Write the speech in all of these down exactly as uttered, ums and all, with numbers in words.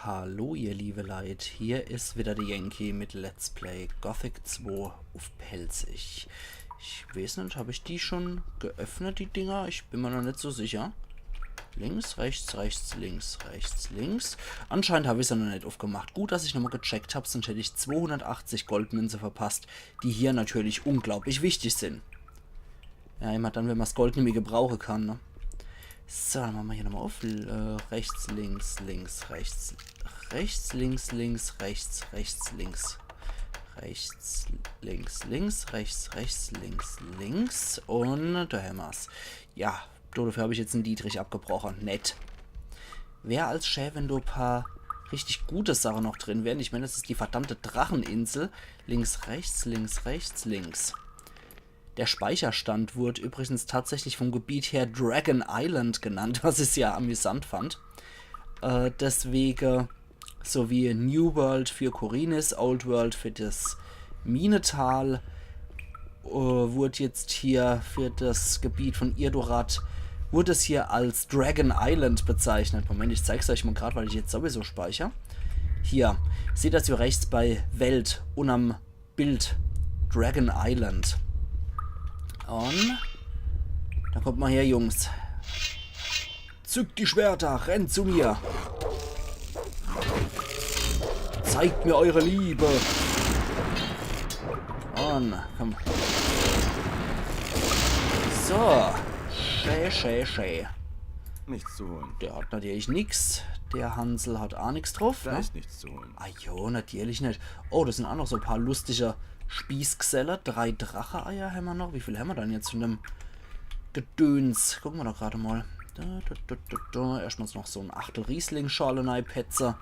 Hallo ihr liebe Leit, hier is wieder de Yankee mit Let's Play Gothic zwei uff Pälzisch. Ich weeß net, hab ich die schon geöffnet, die Dinger? Ich bin mir noch net so sicher. Links, rechts, rechts, links, rechts, links. Anscheinend hab ich se noch net uffgemacht. Gut, dass ich nochmal gecheckt hab, sonst hätt ich zweihundertachtzig Goldmünze verpasst, die hier natürlich unglaublich wichtig sin. Ja, immer dann, wenn ma's Gold nimmi gebrauche kann, ne? So, dann mache ma hier nochmal uff. Äh, rechts, links, links, rechts. Rechts, links, links, rechts, rechts, links. Rechts, links, links, rechts, rechts, links, links. Un do hämmer's. Ja, dodefür hab ich jetzt en Dietrich abgebroche. Nett. Wär als schä, wenn do paar richtig gute Sache noch drin wären. Ich mein, das is die verdammte Dracheninsel. Links, rechts, links, rechts, links. Der Speicherstand wurde übrigens tatsächlich vom Gebiet her Dragon Island genannt, was ich sehr amüsant fand. Äh, deswege, so wie New World für Khorinis, Old World für das Minetal, äh, wurde jetzt hier für das Gebiet von Irdorath, wurde es hier als Dragon Island bezeichnet. Moment, ich zeig's euch mal grad, weil ich jetzt sowieso speicher. Hier, seht das hier rechts bei Welt, unterm Bild. Dragon Island. Un dann kommt mal her, Jungs. Zückt die Schwerter, rennt zu mir. Zeigt mir eure Liebe. Un komm. So. Schä, schä, schä. Nichts zu holen. Der hat natürlich nix. Der Hansel hat aa nix drauf, Da ne? Ist nichts zu holen. Ah jo, natürlich net. Oh, das sin aa noch so paar lustige Spießgeselle. Drei Drache-Eier hämmer noch. Wie viel hämmer dann jetzt von dem Gedöns? Gucke ma doch grad mal. Da, da, da, da, da. Erschtmal noch so en Achtel Riesling-Schorle neipetze.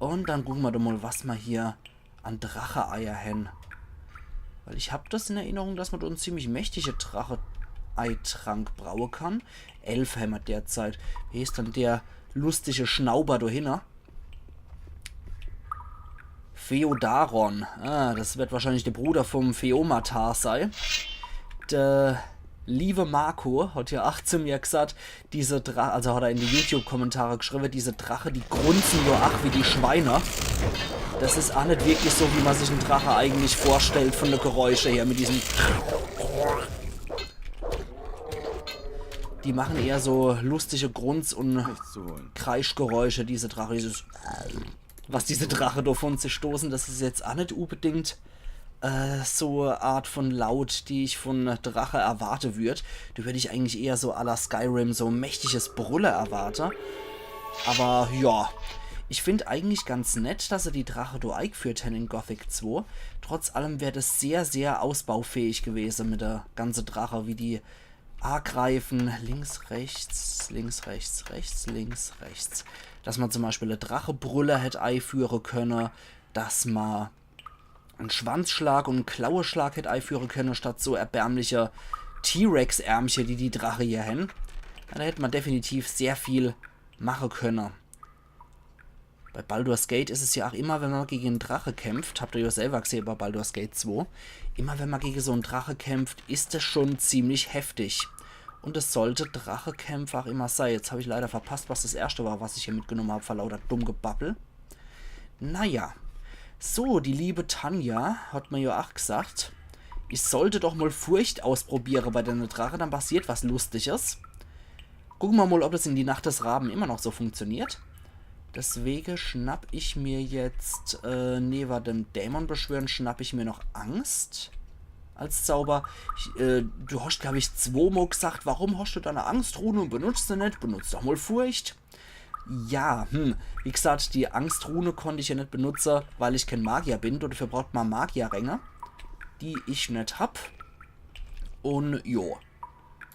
Un dann gucke ma doch mal, was ma hier an Drache-Eier hän. Weil ich hab das in Erinnerung, dass ma do en ziemlich mächtige Drache-Eitrank braue kann. Elf hämmer derzeit. Wie is dann der lustige Schnauber do hinne? Feodaron. Ah, das wird wahrscheinlich der Bruder vom Feomatar sei. Der liebe Marco hat ja aa zu mir gesagt, diese Drache, also hat er in die YouTube-Kommentare geschrieben, diese Drache, die grunzen ja ach wie die Schweine. Das is aa net wirklich so, wie ma sich en Drache eigentlich vorstellt von de Geräusche her mit diesem. Die machen eher so lustige Grunz- und Nichts zu holen. Kreischgeräusche, diese Drache, dieses, was diese Drache do von sich stoßen, das is jetzt aa net unbedingt äh, so e Art von Laut, die ich von Drache erwarte würd. Do würd ich eigentlich eher so à la Skyrim so mächtiges Brülle erwarte. Aber ja, ich find eigentlich ganz nett, dass se die Drache do eigeführt hän in Gothic zwei. Trotz allem wär das sehr, sehr ausbaufähig gewese mit der ganze Drache, wie die agreifen. Links, rechts, links, rechts, rechts, links, rechts. Dass ma zum Beispiel e Drachebrülle hätt eiführe könne, dass ma en Schwanzschlag und en Klaueschlag hätt eiführe könne, statt so erbärmliche T-Rex-Ärmche, die die Drache hier hän. Ja, do hätt ma definitiv sehr viel mache könne. Bei Baldur's Gate is es ja ach immer, wenn ma gege en Drache kämpft, habt ihr ja selber gesehen bei Baldur's Gate zwei, immer wenn ma gege so en Drache kämpft, is es schon ziemlich heftig. Und es sollte Drachekämpfe ach immer sei. Jetzt hab ich leider verpasst, was das erschte war, was ich hier mitgenommen hab, vor lauter Dummgebabbel. Naja. So, die liebe Tanja hat mir ja ach gesagt, ich sollte doch mal Furcht ausprobiere bei dene Drache, dann passiert was Lustiges. Gucke ma mal, ob das in Die Nacht des Raben immer noch so funktioniert. Deswege schnapp ich mir jetzt, äh, newe dem Dämon beschwören, schnapp ich mir noch Angst als Zauber. Ich, äh, du hast, glaub ich, zwomo gesagt, warum hast du deine Angstrune und benutzt sie net? Benutzt doch mal Furcht. Ja, hm. Wie gesagt, die Angstrune konnt ich ja net benutze, weil ich kein Magier bin. Dafür braucht ma Magierränge, die ich net hab. Und jo.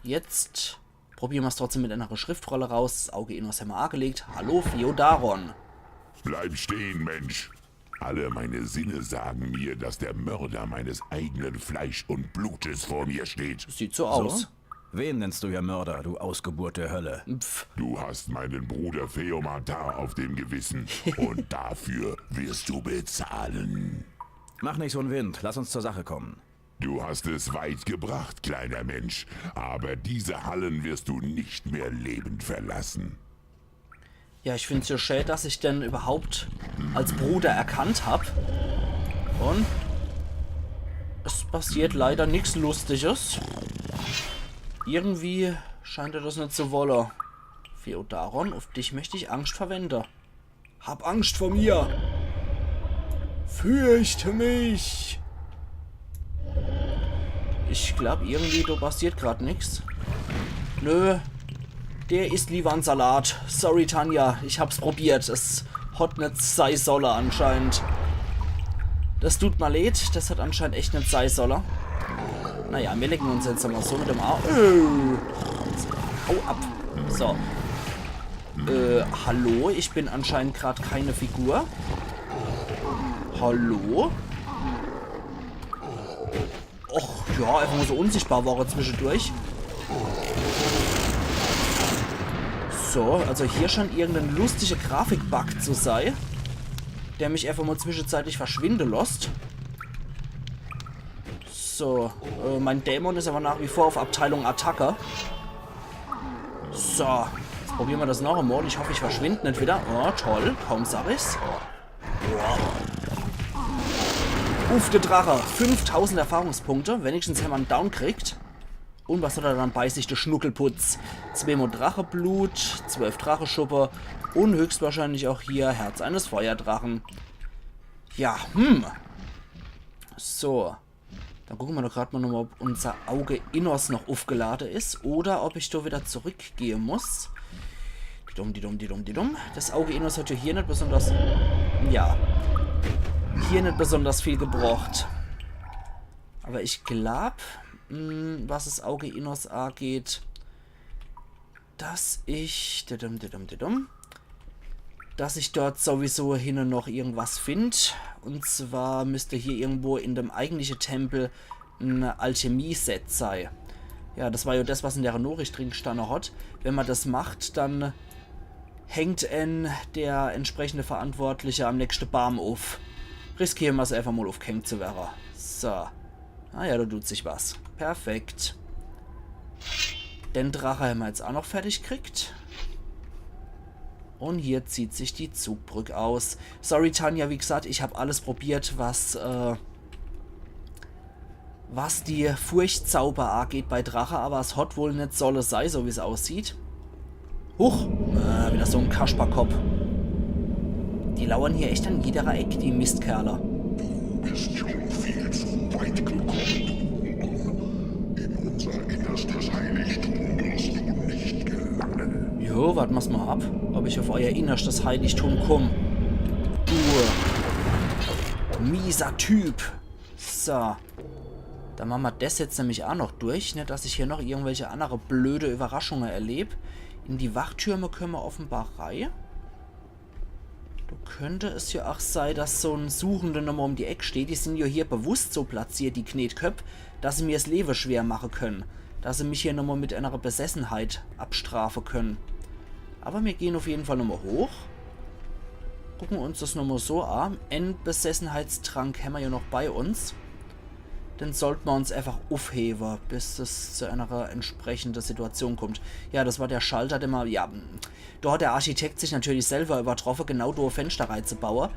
Jetzt probiere ma's trotzdem mit einer Schriftrolle raus. Das Auge Innos hämmer aagelegt. Hallo, Feodaron. Bleib stehen, Mensch. Alle meine Sinne sagen mir, dass der Mörder meines eigenen Fleisch und Blutes vor mir steht. Sieht so aus. Wen nennst du hier Mörder, du Ausgeburt der Hölle? Pff, Du hast meinen Bruder Feomatar auf dem Gewissen und dafür wirst du bezahlen. Mach nicht so einen Wind, lass uns zur Sache kommen. Du hast es weit gebracht, kleiner Mensch, aber diese Hallen wirst du nicht mehr lebend verlassen. Ja, ich find's ja schä, dass ich den überhaupt als Bruder erkannt hab. Und es passiert leider nix Lustiges. Irgendwie scheint er das net zu wolle. Feodaron, auf dich möcht ich Angst verwende. Hab Angst vor mir. Fürchte mich. Ich glaub, irgendwie, do passiert grad nix. Nö. Der isst lieber en Salat. Sorry, Tanja. Ich hab's probiert. Es hat net sei solle anscheinend. Das tut mer leid. Das hat anscheinend echt net sei solle. Naja, mir legen uns jetzt mal so mit dem Au. Äh. Hau ab. So. Äh, hallo? Ich bin anscheinend grad keine Figur. Hallo? Och, ja, einfach mal so unsichtbar war er zwischendurch. So, also hier scheint irgendein lustiger Grafik-Bug zu sei, der mich einfach mal zwischenzeitlich verschwinde lässt. So, äh, mein Dämon ist aber nach wie vor auf Abteilung Attacke. So, jetzt probieren wir das noch einmal. Ich hoffe, ich verschwinde nicht wieder. Oh, toll, kaum sag ich's. Uff, der Drache. Fünftausend Erfahrungspunkte. Wenigstens haben wir einen Down kriegt. Und was hat er dann bei sich, der Schnuckelputz? Zweimal Dracheblut, zwölf Dracheschuppe und höchstwahrscheinlich auch hier Herz eines Feuerdrachen. Ja, hm. So. Dann gucken wir doch grad mal nochmal, ob unser Auge Innos noch aufgeladen ist oder ob ich da wieder zurückgehen muss. Didum, didum, didum, didum. Das Auge Innos hat ja hier nicht besonders, ja, hier nicht besonders viel gebracht. Aber ich glaub, mh, was das Auge Innos angeht, dass ich, didum, didum, didum, dass ich dort sowieso hinne noch irgendwas find. Und zwar müsste hier irgendwo in dem eigentlichen Tempel ein Alchemie-Set sei. Ja, das war ja das, was in der Nachricht drin gestanden hat. Wenn man das macht, dann hängt en der entsprechende Verantwortliche am nächsten Baum auf. Riskieren wir's einfach mal, aufgehängt zu werden. So. Ah ja, da tut sich was. Perfekt. Den Drache haben wir jetzt auch noch fertig kriegt. Und hier zieht sich die Zugbrück aus. Sorry, Tanja, wie gesagt, ich hab alles probiert, was, äh, was die Furchtzauber angeht bei Drache, aber es hat wohl nicht solle sei, so wie's aussieht. Huch, äh, wieder so ein Kasperkopp. Die lauern hier echt an jeder Eck, die Mistkerle. Du bist schon viel zu weit gekommen, du Huren. In unser innerstes Heiligtum wirst du nicht gelangen. Jo, wart mal's mal ab, ob ich auf euer innerstes Heiligtum komm. Du mieser Typ. So. Dann machen wir das jetzt nämlich auch noch durch, ne, dass ich hier noch irgendwelche andere blöde Überraschungen erleb. In die Wachtürme können wir offenbar rei. Da könnte es ja auch sei, dass so ein Suchender nochmal um die Eck steht. Die sind ja hier bewusst so platziert, die Knetköpp, dass sie mir's Leben schwer machen können. Dass sie mich hier nochmal mit einer Besessenheit abstrafen können. Aber wir gehen auf jeden Fall nochmal hoch. Gucken uns das nochmal so an. En Besessenheitstrank haben wir ja noch bei uns. Den sollten wir uns einfach aufheben, bis es zu einer entsprechenden Situation kommt. Ja, das war der Schalter, den man, ja, da hat der Architekt sich natürlich selber übertroffen, genau da Fenster reinzubauen.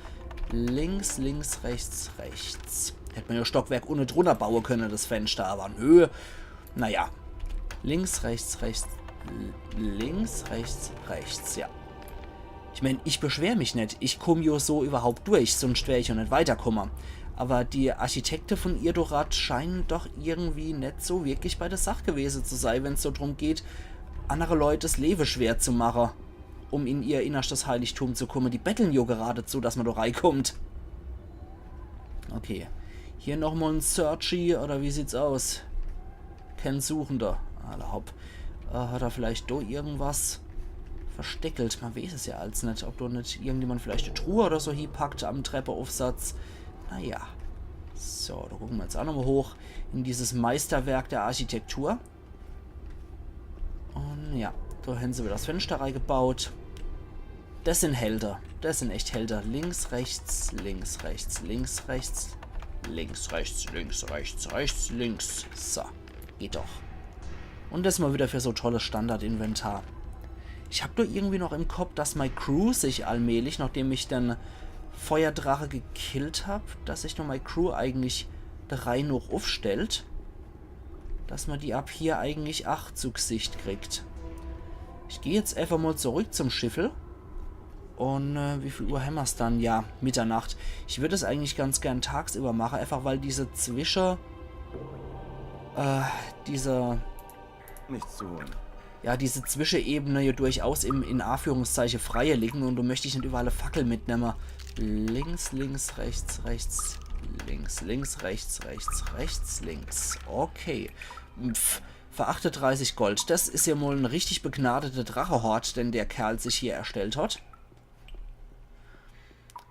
Links, links, rechts, rechts. Hätte man ja Stockwerk unten drunter bauen können, das Fenster, aber nö. Naja. Links, rechts, rechts, l-, links, rechts, rechts, ja. Ich mein, ich beschwer mich net. Ich komm jo so überhaupt durch, sonst wär ich jo net weiterkomme. Aber die Architekte von Irdorath scheinen doch irgendwie net so wirklich bei der Sach gewesen zu sei, wenn's so drum geht, andere Leute das Leben schwer zu mache, um in ihr innerschtes Heiligtum zu kommen. Die betteln jo geradezu, dass man da reinkommt. Okay. Hier nochmal ein Searchy, oder wie sieht's aus? Kein Suchender. Alla hopp. Äh, hat er vielleicht do irgendwas versteckelt? Man weiß es ja als net, ob do net irgendjemand vielleicht e Truhe oder so hiepackt am Treppeaufsatz. Naja. So, da gucken wir jetzt auch nochmal hoch in dieses Meisterwerk der Architektur. Und ja, da haben sie wieder das Fenster reingebaut. Das sind Helde. Das sind echt Helde. Links, rechts, links, rechts, links, rechts. Links, rechts, links, rechts, rechts, links. So, geht doch. Und das mal wieder für so tolles Standardinventar. Ich hab doch irgendwie noch im Kopp, dass mei Crew sich allmählich, nachdem ich den Feuerdrache gekillt hab, dass sich doch mei Crew eigentlich der Reih noch uffstellt, dass ma die ab hier eigentlich ach zu Gesicht kriegt. Ich geh jetzt einfach mal zurück zum Schiffel. Und äh, wie viel Uhr hämmer's dann? Ja, Mitternacht. Ich würd es eigentlich ganz gern tagsüber mache, einfach weil diese Zwische... Äh, diese... Nichts zu holen. Ja, diese Zwischenebene hier durchaus im, in Anführungszeichen, freie liegen und du möchtest nicht überall e Fackel mitnehmen. Links, links, rechts, rechts, links, links, rechts, rechts, rechts, links. Okay. Pff, für achtunddreißig Gold. Das is ja mal en richtig begnadeter Drachehort, den der Kerl sich hier erstellt hat.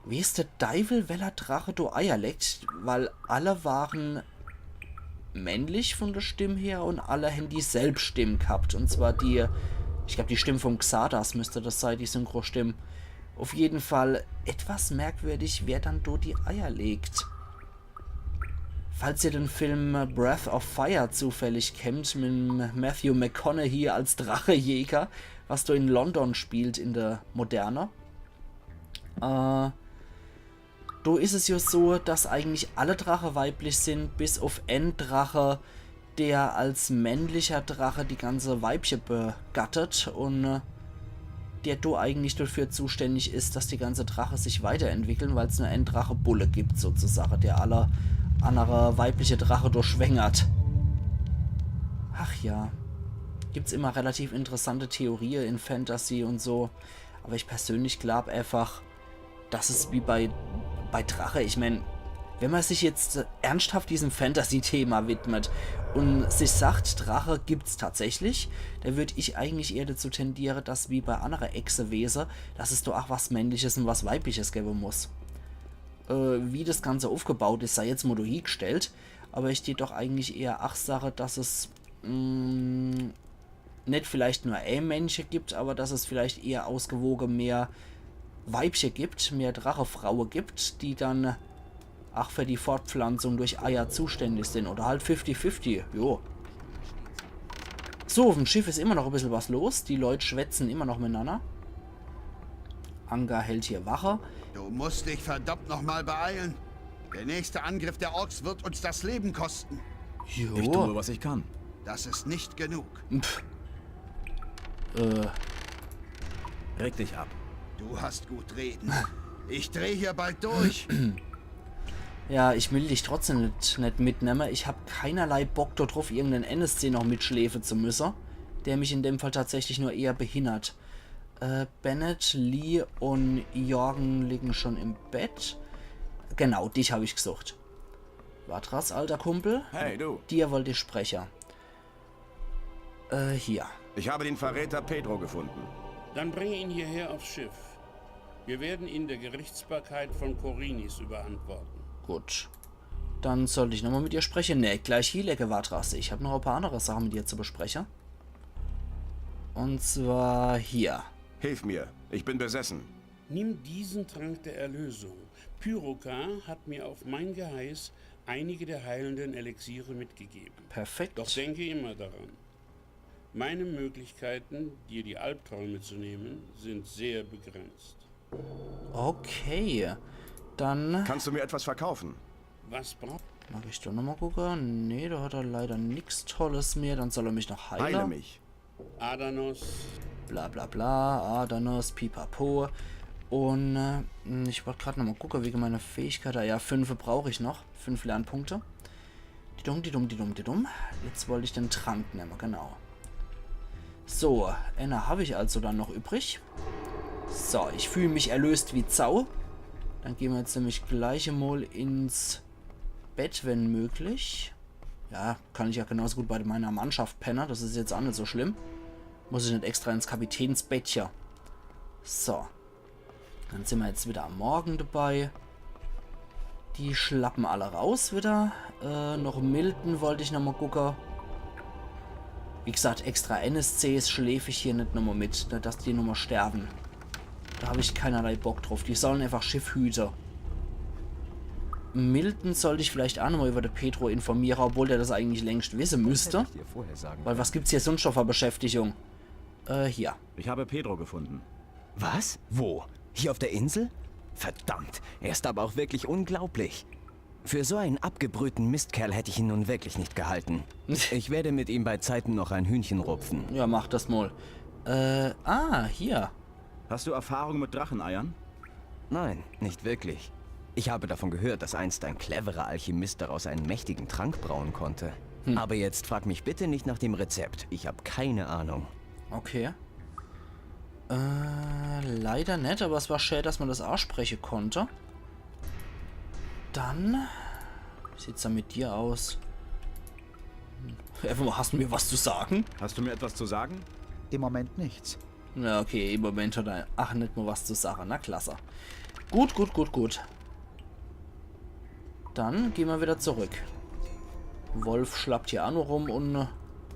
Weeß de Deiwel, weller Drache do Eier legt, weil alle waren männlich von der Stimm her und alle hän die selb Stimm gehabt. Und zwar die, ich glaub, die Stimm vom Xardas müsste das sei, die Synchro-Stimm. Auf jeden Fall etwas merkwürdig, wer dann do die Eier legt. Falls ihr den Film Breath of Fire zufällig kennt, mit dem Matthew McConaughey als Drachejäger, was do in London spielt in der Moderne, äh, do is es ja so, dass eigentlich alle Drache weiblich sind, bis auf en Drache, der als männlicher Drache die ganze Weibche begattet und äh, der do eigentlich dafür zuständig is, dass die ganze Drache sich weiterentwickeln, weil's nur en Drache Bulle gibt, sozusagen, der alle andere weibliche Drache do schwängert. Ach ja. Gibt's immer relativ interessante Theorie in Fantasy und so. Aber ich persönlich glaub einfach, dass es wie bei, bei Drache, ich mein, wenn man sich jetzt ernsthaft diesem Fantasy-Thema widmet und sich sagt, Drache gibt's tatsächlich, dann würd ich eigentlich eher dazu tendieren, dass wie bei andere Echsewese, dass es doch auch was Männliches und was Weibliches geben muss. Äh, wie das Ganze aufgebaut ist, sei jetzt mal dahingestellt, aber ich tät doch eigentlich eher ach sage, dass es mh, nicht vielleicht nur ein Männche gibt, aber dass es vielleicht eher ausgewogen mehr Weibche gibt, mehr Drachefraue gibt, die dann ach für die Fortpflanzung durch Eier zuständig sind. Oder halt fifty fifty, jo. So, auf dem Schiff ist immer noch ein bisschen was los. Die Leute schwätzen immer noch miteinander. Angar hält hier Wache. Du musst dich verdammt nochmal beeilen. Der nächste Angriff der Orks wird uns das Leben kosten. Jo. Ich tue, was ich kann. Das ist nicht genug. Pff. Äh, Reg dich ab. Du hast gut reden. Ich dreh hier bald durch. Ja, ich will dich trotzdem net, net mitnemme. Ich hab keinerlei Bock do drauf, irgenden N S C noch mitschlefe zu müsse, der mich in dem Fall tatsächlich nur eher behindert. Äh, Bennett, Lee und Jorgen liegen schon im Bett. Genau, dich hab ich gesucht. Vatras, alter Kumpel. Hey, du. Dir wollt ich spreche. Äh, hier. Ich habe den Verräter Pedro gefunden. Dann bringe ihn hierher aufs Schiff. Wir werden ihn der Gerichtsbarkeit von Khorinis überantworten. Gut. Dann sollt ich nochmal mit dir spreche. Ne, gleich hie lege, Vatras. Ich hab noch ein paar andere Sachen mit dir zu bespreche. Und zwar hier. Hilf mir. Ich bin besessen. Nimm diesen Trank der Erlösung. Pyrokar hat mir auf mein Geheiß einige der heilenden Elixiere mitgegeben. Perfekt. Doch denke immer daran. Meine Möglichkeiten, dir die Albträume zu nehmen, sind sehr begrenzt. Okay. Dann Kannst du mir etwas verkaufen? Was braucht mag ich doch nochmal gucke. Nee, da hat er leider nix Tolles mehr. Dann soll er mich noch heile. Heile mich. Adanos? Bla bla bla. Adanos, pipapo. Und äh, ich wollt grad nochmal gucke wegen meiner Fähigkeit. Ah ja, fünf brauch ich noch. Fünf Lernpunkte. Didum, didum, didum, didum. Jetzt wollt ich den Trank nemme, genau. So, einer hab ich also dann noch übrig. So, ich fühl mich erlöst wie Sau. Dann gehn wir jetzt nämlich gleich mal ins Bett, wenn möglich. Ja, kann ich ja genauso gut bei meiner Mannschaft penne. Das is jetzt auch net so schlimm. Muss ich net extra ins Kapitänsbettche. So. Dann sind wir jetzt wieder am Morgen dabei. Die schlappen alle raus wieder. Äh, noch Milton wollt ich nochmal gucke. Wie gesagt, extra N S Cs schläf ich hier net nochmal mit, ne, dass die nochmal sterben. Da hab ich keinerlei Bock drauf. Die sollen einfach Schiff hüte. Milton sollt ich vielleicht auch nochmal über de Pedro informiere, obwohl der das eigentlich längst wisse müsste. Dir vorher sagen Weil was gibt's hier sonst schon für Beschäftigung? Äh, hier. Ich habe Pedro gefunden. Was? Wo? Hier auf der Insel? Verdammt, er ist aber auch wirklich unglaublich. Für so einen abgebrühten Mistkerl hätte ich ihn nun wirklich nicht gehalten. Ich werde mit ihm bei Zeiten noch ein Hühnchen rupfen. Ja, mach das mal. Äh, ah, hier. Hast du Erfahrung mit Dracheneiern? Nein, nicht wirklich. Ich habe davon gehört, dass einst ein cleverer Alchemist daraus einen mächtigen Trank brauen konnte. Aber jetzt frag mich bitte nicht nach dem Rezept. Ich habe keine Ahnung. Okay. Äh, leider net, aber es war schön, dass man das aussprechen konnte. Dann. Wie sieht's da mit dir aus? Einfach mal, hast du mir was zu sagen? Hast du mir etwas zu sagen? Im Moment nichts. Na okay, im Moment hat er ach net mal was zu sagen. Na klasse. Gut, gut, gut, gut. Dann gehen wir wieder zurück. Wolf schlappt hier auch nur rum und äh,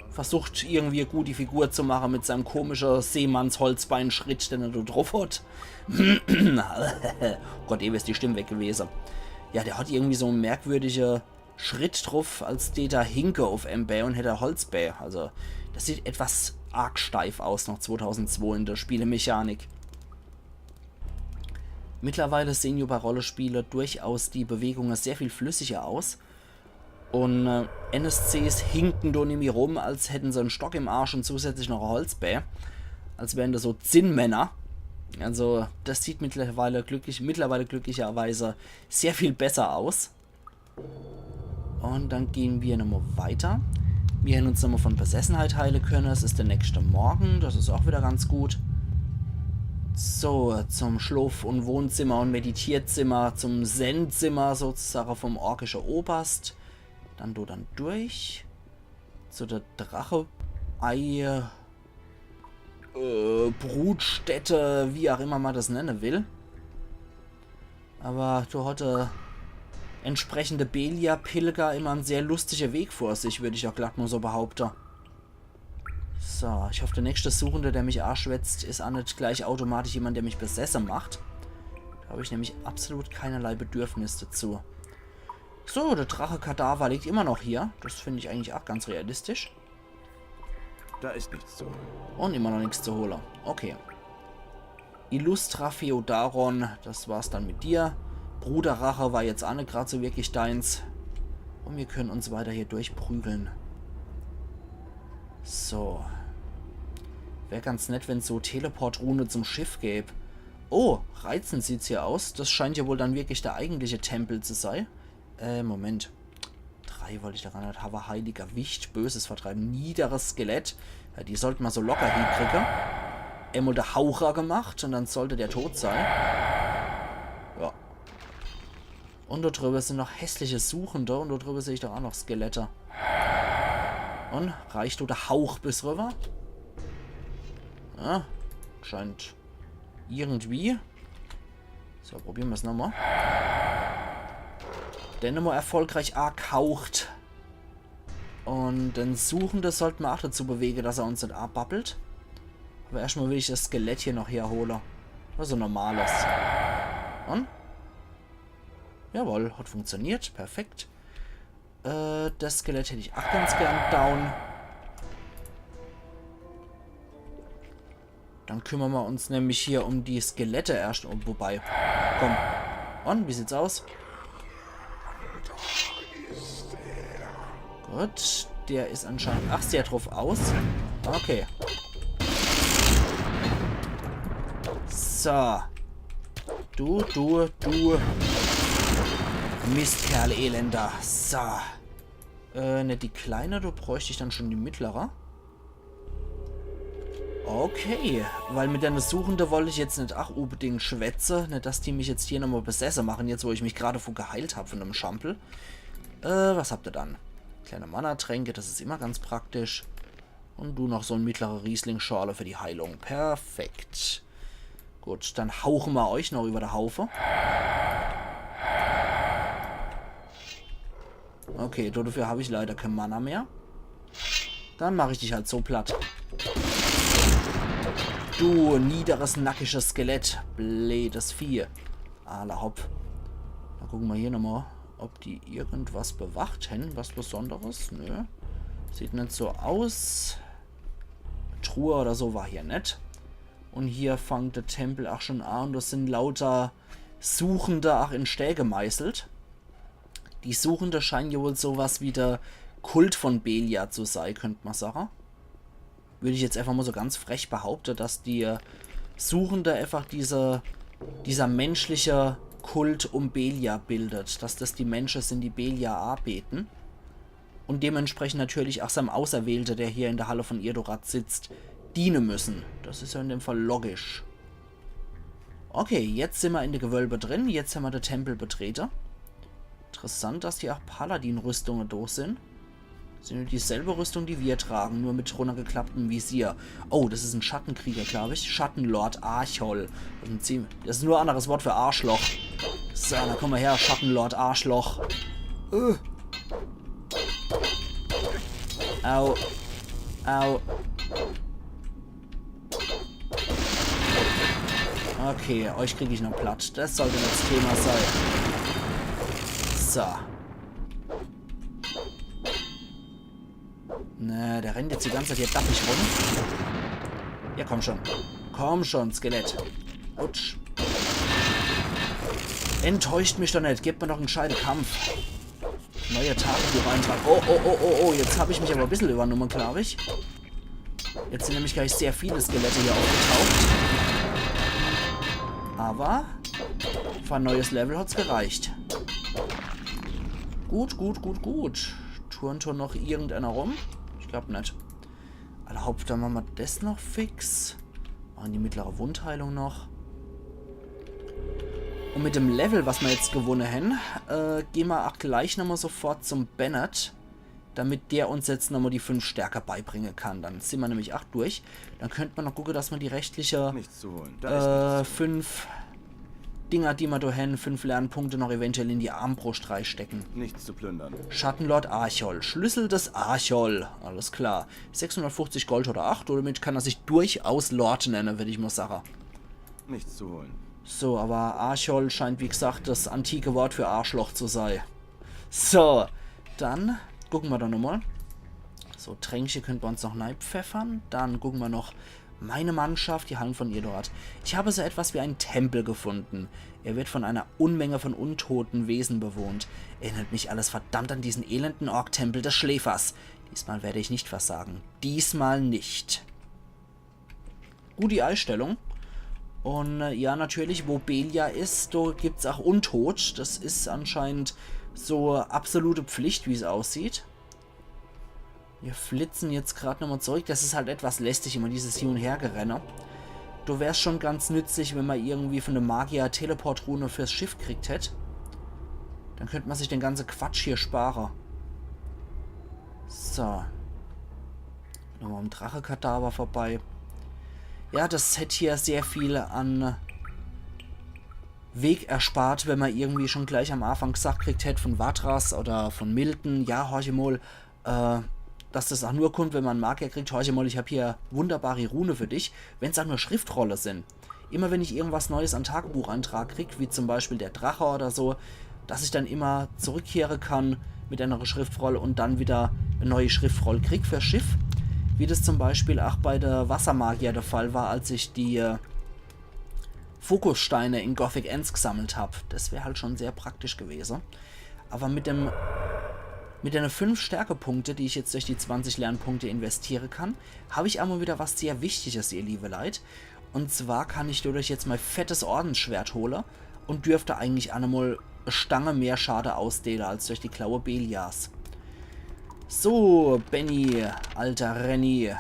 versucht irgendwie gut die Figur zu machen mit seinem komischen Seemannsholzbeinschritt, den er da drauf hat. Oh Gott, eben ist die Stimme weg gewesen. Ja, der hat irgendwie so einen merkwürdigen Schritt drauf, als der da hinke auf em Bä und hätte Holzbä. Also, das sieht etwas arg steif aus noch zweitausendzwei in der Spielemechanik. Mittlerweile sehen ja bei Rollenspielen durchaus die Bewegungen sehr viel flüssiger aus. Und äh, N S Cs hinken da nämlich rum, als hätten sie einen Stock im Arsch und zusätzlich noch ein Holzbä. Als wären das so Zinnmänner. Also, das sieht mittlerweile, glücklich, mittlerweile glücklicherweise sehr viel besser aus. Und dann gehen wir nochmal weiter. Wir haben uns nochmal von Besessenheit heilen können. Es ist der nächste Morgen. Das ist auch wieder ganz gut. So, zum Schlaf- und Wohnzimmer und Meditierzimmer, zum Zen-Zimmer sozusagen vom orkischen Oberst. Dann do dann durch. Zu der Drache-Ei- äh, Brutstätte, wie auch immer man das nennen will. Aber da hat der entsprechende Belia-Pilger immer einen sehr lustigen Weg vor sich, würde ich auch glatt mal so behaupten. So, ich hoffe, der nächste Suchende, der mich anschwätzt, ist auch nicht gleich automatisch jemand, der mich besessen macht. Da habe ich nämlich absolut keinerlei Bedürfnis dazu. So, der Drache-Kadaver liegt immer noch hier. Das finde ich eigentlich auch ganz realistisch. Da ist nichts zu holen. Und immer noch nichts zu holen. Okay. Illustra Feodaron, das war's dann mit dir. Bruderrache war jetzt auch nicht grad so wirklich deins. Und wir können uns weiter hier durchprügeln. So. Wär ganz nett, wenn's so Teleportrune zum Schiff gäb. Oh, reizend sieht's hier aus. Das scheint ja wohl dann wirklich der eigentliche Tempel zu sein. Äh, Moment. Drei wollte ich da gar nicht. Habe heiliger Wicht, Böses vertreiben, niederes Skelett. Ja, die sollte man so locker hinkriegen. Einmal der Haucher gemacht und dann sollte der tot sein. Ja. Und da drüber sind noch hässliche Suchende und da drüber sehe ich doch auch noch Skelette. Und reicht da der Hauch bis rüber? Ja, scheint irgendwie. So, probieren wir's nochmal. Den nochmal erfolgreich angehaucht. Und den Suchenden sollte man auch dazu bewegen, dass er uns nicht abbabbelt. Aber erstmal will ich das Skelett hier noch herholen. Also normales. Und? Jawohl, hat funktioniert. Perfekt. Äh, das Skelett hätte ich auch ganz gern down. Dann kümmern wir uns nämlich hier um die Skelette erst. Oh, wobei. Komm. Und, wie sieht's aus? Gut, der ist anscheinend ach sehr drauf aus. Okay. So. Du, du, du. Mistkerl, Elender. So. Äh, ne, die kleine, da bräuchte ich dann schon die mittlere. Okay, weil mit der Suchende wollte ich jetzt nicht ach unbedingt schwätze, nicht, dass die mich jetzt hier nochmal besesse machen, jetzt wo ich mich gerade von geheilt hab von dem Schampel. Äh, was habt ihr dann? Kleine Mana-Tränke, das ist immer ganz praktisch. Und du noch so ein mittlere Rieslingsschorle für die Heilung. Perfekt. Gut, dann hauchen wir euch noch über der Haufe. Okay, dafür habe ich leider kein Mana mehr. Dann mache ich dich halt so platt. Du niederes, nackisches Skelett. Bleedes Vieh. Alla hopp. Dann gucken wir hier nochmal, ob die irgendwas bewacht hän. Was Besonderes? Nö. Sieht nicht so aus. Truhe oder so war hier net. Un hier fangt de Tempel ach schon an. Un das sin lauter Suchende, ach in Stää gemeißelt. Die Suchende scheinen ja wohl so was wie de Kult von Beliar zu sei, könnt ma sage. Würd ich jetzt einfach mal so ganz frech behaupte, dass die Suchende einfach diese, dieser menschliche Kult um Beliar bildet, dass das die Mensche sin, die Beliar abeten. Un dementsprechend natürlich ach seinem Auserwählte, der hier in der Halle von Irdorath sitzt, diene müssen. Das is ja in dem Fall logisch. Okay, jetzt sin ma in de Gewölbe drin. Jetzt hämmer de Tempel betrete. Interessant, dass hier ach Paladin-Rüstunge do sin. Sin nur dieselbe Rüstung, die wir tragen, nur mit runnergeklapptem Visier. Oh, das is en Schattenkrieger, glaub ich. Schattenlord Archol. Das is, en ziem-, das is nur en anderes Wort für Arschloch. So, dann komm mal her, Schattenlord Arschloch. Äh. Au. Au. Okay, euch krieg ich noch platt. Das sollte net das Thema sei. So. Ne, der rennt jetzt die ganze Zeit hier dappig rum. Ja, komm schon. Komm schon, Skelett. Autsch. Enttäuscht mich doch net. Gebt mir noch en gescheite Kampf. Neuer Tagebucheintrag. Oh, oh, oh, oh, oh. Jetzt hab ich mich aber e bissel übernommen, glaub ich. Jetzt sin nämlich gleich sehr viele Skelette hier aufgetaucht. Aber für e neues Level hat's gereicht. Gut, gut, gut, gut. Turnt do noch irgendeiner rum? Ich glaub net. Alla hopp, dann mache ma das noch fix. Mache die mittlere Wundheilung noch. Un mit dem Level, was ma jetzt gewunne hen, äh, geh ma ach gleich nochmal sofort zum Bennett, damit der uns jetzt nochmal die fünf Stärke beibringe kann. Dann sin ma nämlich ach durch. Dann könnt ma noch gucke, dass ma die restliche, Nichts zu holen. Da ist äh, fünf Dinger, die ma do hen, fünf Lernpunkte noch eventuell in die Armbrust reinstecken. Nichts zu plündern. Schattenlord Archol. Schlüssel des Archol. Alles klar. Sechshundertfünfzig Gold hat er ach. Damit kann er sich durchaus Lord nenne, würd ich mal sage. Nichts zu holen. So, aber Archol scheint, wie gesagt, das antike Wort für Arschloch zu sei. So, dann gucke ma doch nochmal. So, Tränkche könnt ma uns noch neipfeffern. Dann gucke ma noch meine Mannschaft, die Hallen von Irdorath. Ich habe so etwas wie einen Tempel gefunden. Er wird von einer Unmenge von untoten Wesen bewohnt. Erinnert mich alles verdammt an diesen elenden Ork-Tempel des Schläfers. Diesmal werde ich nicht versagen. Diesmal nicht. Gute Einstellung. Un, äh, ja, natürlich, wo Beliar is, do gibt's ach Untot. Das is anscheinend so absolute Pflicht, wie's aussieht. Wir flitzen jetzt grad nochmal zurück. Das is halt etwas lästig, immer dieses Hin- und Hergerenne. Do wär's schon ganz nützlich, wenn ma irgendwie von dem Magier Teleportrune fürs Schiff kriegt hätt. Dann könnt ma sich den ganze Quatsch hier spare. So. Nochmal am Drachekadaver vorbei. Ja, das hätt hier sehr viel an Weg erspart, wenn ma irgendwie schon gleich am Anfang gesagt kriegt hätt von Vatras oder von Milton, ja, horch mal, äh, dass das ach nur kommt, wenn ma en Magier kriegt. Horch mal, ich hab hier wunderbare Rune für dich, wenn's ach nur Schriftrolle sin. Immer wenn ich irgendwas Neues an Tagebucheintrag krieg, wie zum Beispiel der Drache oder so, dass ich dann immer zurückkehre kann mit einer Schriftroll und dann wieder e neue Schriftroll krieg fürs Schiff. Wie das zum Beispiel ach bei der Wassermagier der Fall war, als ich die, äh, Fokussteine in Gothic eins gesammelt hab. Das wär halt schon sehr praktisch gewese. Aber mit dem, mit den fünf Stärkepunkte, die ich jetzt durch die zwanzig Lernpunkte investiere kann, hab ich einmal wieder was sehr Wichtiges, ihr liebe Leit. Und zwar kann ich dadurch jetzt mein fettes Ordensschwert hole und dürfte eigentlich ach nochmal e Stange mehr Schade ausdeele als durch die Klaue Beliars. So, Benny, alter Renny.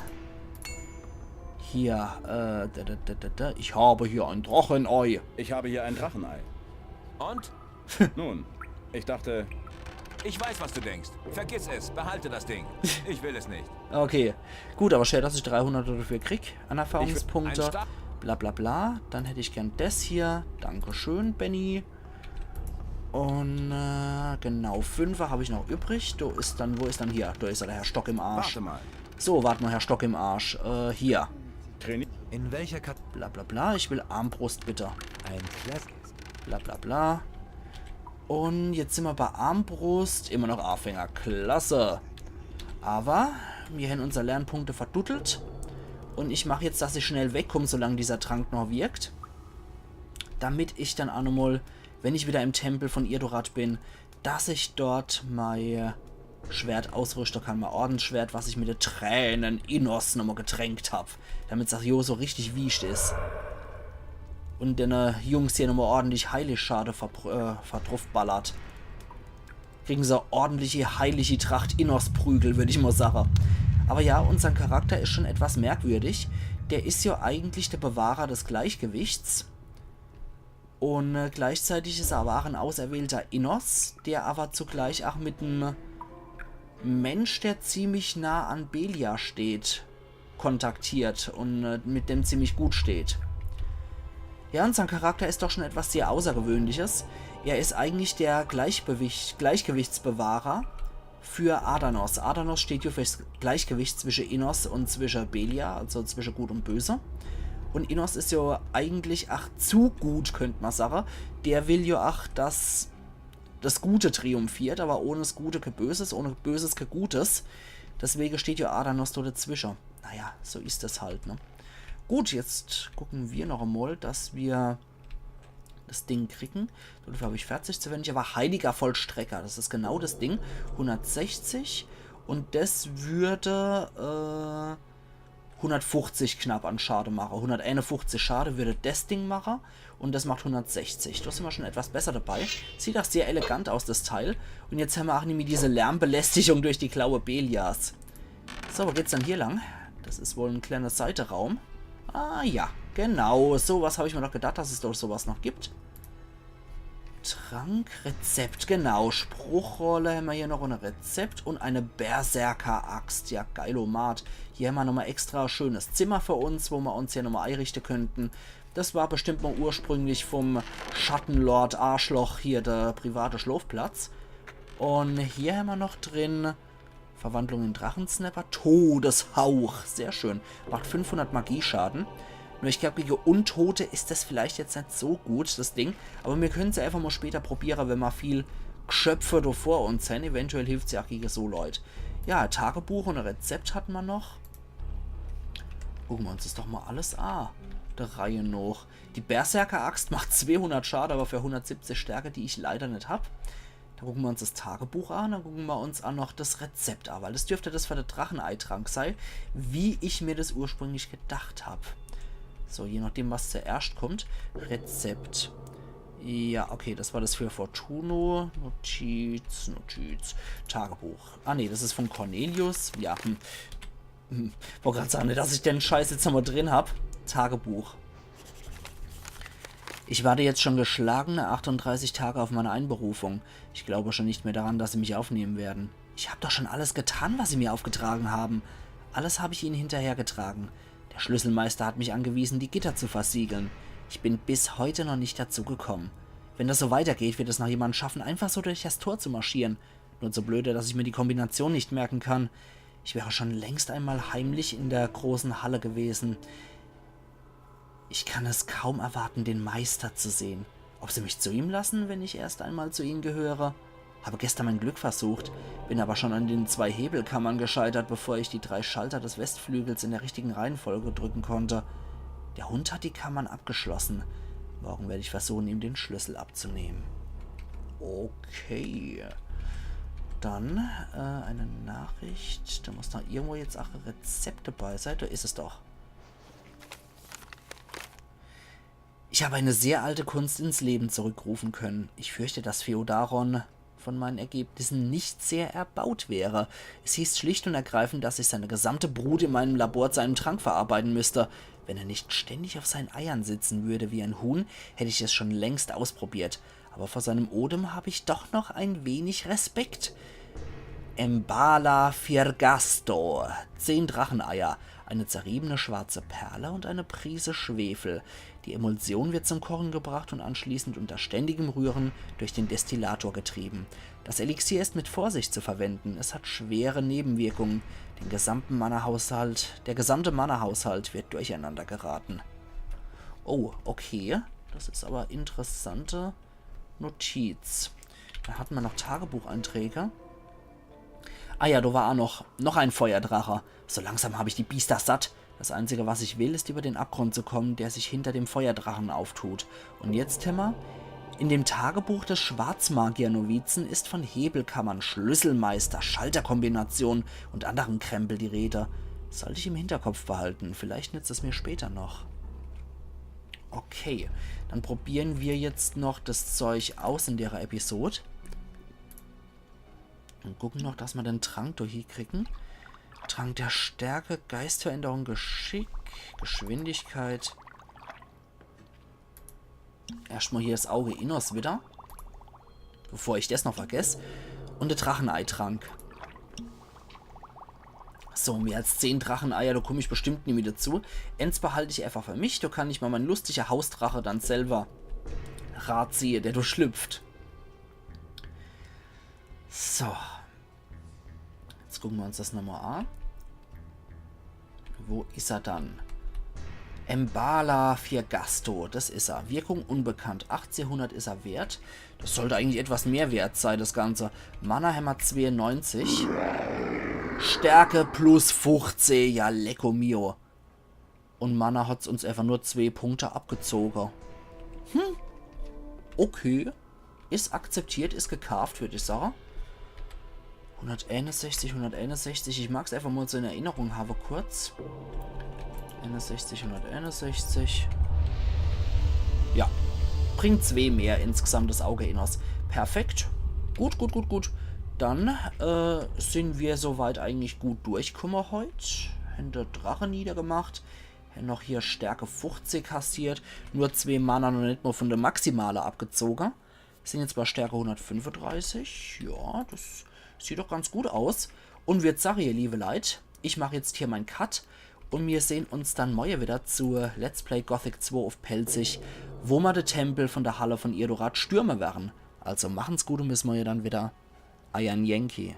Hier, äh, da, da, da, da, da. Ich habe hier ein Drachenei. Ich habe hier ein Drachenei. Und? Nun, ich dachte, Ich weiß, was du denkst. Vergiss es. Behalte das Ding. Ich will es nicht. Okay, gut, aber schön, dass ich dreihundert dafür krieg an Erfahrungspunkte. Ein Sta- Bla bla bla. Dann hätt ich gern das hier. Dankeschön, Benny. Und, äh, genau, Fünfer hab ich noch übrig. Do is dann, wo is dann hier? Do is er, der Herr Stock im Arsch. Warte mal. So, wart mal, Herr Stock im Arsch. Äh, hier. Trainier. In welcher Kat... Bla bla bla. Ich will Armbrust, bitte. Ein Klass... Bla bla bla. Und jetzt sin ma bei Armbrust. Immer noch Anfänger. Klasse. Aber mir hän unser Lernpunkte verduttelt. Und ich mach jetzt, dass ich schnell wegkomm, solang dieser Trank noch wirkt. Damit ich dann ach nochmal, wenn ich wieder im Tempel von Irdorath bin, dass ich dort mei Schwert ausrüschte kann, mei Ordensschwert, was ich mit de Träne Innos nochmal getränkt hab, damit's ach jo so richtig wiescht is. Und denne Jungs hier nochmal ordentlich Heiligschade ver-, äh, verdruffballert. Kriegen se ordentliche heilige Tracht Innos-Prügel, würd ich mal sage. Aber ja, unsern Charakter is schon etwas merkwürdig. Der is ja eigentlich der Bewahrer des Gleichgewichts. Und äh, gleichzeitig is er aber ach ein auserwählter Innos, der aber zugleich ach mit em Mensch, der ziemlich nah an Belia steht, kontaktiert und äh, mit dem ziemlich gut steht. Ja, unsern Charakter is doch schon etwas sehr Außergewöhnliches. Er is eigentlich der Gleichbewicht-, Gleichgewichtsbewahrer für Adanos. Adanos steht hier fürs Gleichgewicht zwische Innos und zwische Belia, also zwische Gut und Böse. Und Innos is ja eigentlich ach zu gut, könnt man sage. Der will ja ach, dass das Gute triumphiert, aber ohne das Gute kein Böses, ohne Böses kein Gutes. Deswegen steht ja Adanos da dazwische. Naja, so is das halt, ne? Gut, jetzt gucken wir noch einmal, dass wir das Ding kriegen. Dafür hab ich vierzig zu wenig, aber heiliger Vollstrecker, das is genau das Ding. Hundertsechzig. Und das würde äh, hundertfuchzig knapp an Schade mache. Hunderteinunfuchzig Schade würde das Ding mache. Und das macht hundertsechzig. Da sind wir schon etwas besser dabei. Sieht auch sehr elegant aus, das Teil. Und jetzt haben wir auch nämlich diese Lärmbelästigung durch die Klaue Belias. So, wo geht's dann hier lang? Das is wohl ein kleiner Seiteraum. Ah ja, genau. Sowas hab ich mir doch gedacht, dass es doch sowas noch gibt. Trank, Rezept, genau. Spruchrolle haben wir hier noch und ein Rezept und eine Berserker-Axt. Ja, geilomat. Hier haben wir nochmal extra schönes Zimmer für uns, wo wir uns hier nochmal einrichten könnten. Das war bestimmt mal ursprünglich vom Schattenlord Arschloch hier der private Schlafplatz. Und hier haben wir noch drin Verwandlung in Drachensnapper. Todeshauch. Sehr schön. Macht fünfhundert Magieschaden. Nur ich glaub, gegen Untote is das vielleicht jetzt nicht so gut, das Ding. Aber wir können sie einfach mal später probieren, wenn wir viel Gschöpfe da vor uns haben. Eventuell hilft sie auch gegen so Leute. Ja, Tagebuch und ein Rezept hatten wir noch. Gucken wir uns das doch mal alles an. Der Reihe nach. Die Berserker-Axt macht zweihundert Schade, aber für hundertsiebzig Stärke, die ich leider nicht hab. Dann gucken wir uns das Tagebuch an, dann gucken wir uns auch noch das Rezept an, weil das dürfte das für den Drachenei-Trank sein, wie ich mir das ursprünglich gedacht hab. So, je nachdem, was zuerst kommt. Rezept. Ja, okay, das war das für Fortuno. Notiz, Notiz. Tagebuch. Ah, nee, das is von Cornelius. Ja, hm. Hm. Wollt grad sagen, nicht, dass ich den Scheiß jetzt nochmal drin hab. Tagebuch. Ich warte jetzt schon geschlagene achtunddreißig Tage auf meine Einberufung. Ich glaube schon nicht mehr daran, dass sie mich aufnehmen werden. Ich hab doch schon alles getan, was sie mir aufgetragen haben. Alles hab ich ihnen hinterhergetragen. Der Schlüsselmeister hat mich angewiesen, die Gitter zu versiegeln. Ich bin bis heute noch nicht dazu gekommen. Wenn das so weitergeht, wird es noch jemand schaffen, einfach so durch das Tor zu marschieren. Nur zu blöde, dass ich mir die Kombination nicht merken kann. Ich wäre schon längst einmal heimlich in der großen Halle gewesen. Ich kann es kaum erwarten, den Meister zu sehen. Ob sie mich zu ihm lassen, wenn ich erst einmal zu ihnen gehöre? Habe gestern mein Glück versucht, bin aber schon an den zwei Hebelkammern gescheitert, bevor ich die drei Schalter des Westflügels in der richtigen Reihenfolge drücken konnte. Der Hund hat die Kammern abgeschlossen. Morgen werde ich versuchen, ihm den Schlüssel abzunehmen. Okay. Dann äh, eine Nachricht. Da muss doch irgendwo jetzt auch ein Rezept dabei sein. Da is es doch. Ich habe eine sehr alte Kunst ins Leben zurückrufen können. Ich fürchte, dass Feodaron von meinen Ergebnissen nicht sehr erbaut wäre. Es hieß schlicht und ergreifend, dass ich seine gesamte Brut in meinem Labor zu einem Trank verarbeiten müsste. Wenn er nicht ständig auf seinen Eiern sitzen würde wie ein Huhn, hätte ich es schon längst ausprobiert. Aber vor seinem Odem habe ich doch noch ein wenig Respekt. Embala Firgasto. Zehn Dracheneier, eine zerriebene schwarze Perle und eine Prise Schwefel. Die Emulsion wird zum Kochen gebracht und anschließend unter ständigem Rühren durch den Destillator getrieben. Das Elixier ist mit Vorsicht zu verwenden. Es hat schwere Nebenwirkungen. Den gesamten Mannerhaushalt, der gesamte Mannerhaushalt wird durcheinander geraten. Oh, okay. Das is aber interessante Notiz. Da hatten wir noch Tagebucheinträge. Ah ja, da war auch noch, noch ein Feuerdrache. So langsam hab ich die Biester satt. Das Einzige, was ich will, ist, über den Abgrund zu kommen, der sich hinter dem Feuerdrachen auftut. Und jetzt, Timmer, in dem Tagebuch des Schwarzmagier-Novizen ist von Hebelkammern, Schlüsselmeister, Schalterkombinationen und anderen Krempel die Rede. Sollte ich im Hinterkopf behalten. Vielleicht nützt es mir später noch. Okay, dann probieren wir jetzt noch das Zeug aus in der Episode. Und gucken noch, dass wir den Trank do hiekriegen. Trank der Stärke, Geistveränderung, Geschick, Geschwindigkeit. Erstmal hier das Auge Innos wieder. Bevor ich das noch vergesse. Und der Dracheneitrank. So, mehr als zehn Dracheneier, da komm ich bestimmt nie wieder zu. Eins behalte ich einfach für mich, da kann ich mal mein lustiger Hausdrache dann selber ratziehe, der da schlüpft. So. Jetzt gucken wir uns das nochmal an. Wo is er dann? Embala Fiergasto, das is er. Wirkung unbekannt, achtzehnhundert is er wert. Das sollte eigentlich etwas mehr wert sein, das Ganze. Mana hämmer zweiundneunzig. Stärke plus fünfzehn, ja, lecko mio. Und Mana hat's uns einfach nur zwei Punkte abgezogen. Hm. Okay. Is akzeptiert, is gekaaft, würd ich sagen. Hunderteinundsechzig, hunderteinundsechzig. Ich mag's einfach mal so in Erinnerung haben, kurz. Einundsechzig, hunderteinundsechzig. Ja. Bringt zwei mehr insgesamt das Auge Innos. Perfekt. Gut, gut, gut, gut. Dann äh, sind wir soweit eigentlich gut durchgekommen heut. Haben de Drache niedergemacht. Haben noch hier Stärke fünfzig kassiert. Nur zwei Mana noch nicht mal von der Maximale abgezogen. Sind jetzt bei Stärke hundertfünfunddreißig. Ja, das sieht doch ganz gut aus. Und würd sagen, ihr liebe Leit, ich mach jetzt hier mein Cut. Und wir sehen uns dann morgen wieder zu Let's Play Gothic zwei auf Pälzisch, wo wir den Tempel von der Halle von Irdorath stürmen werden. Also machen's gut und bis morgen dann wieder. Eier Yankee.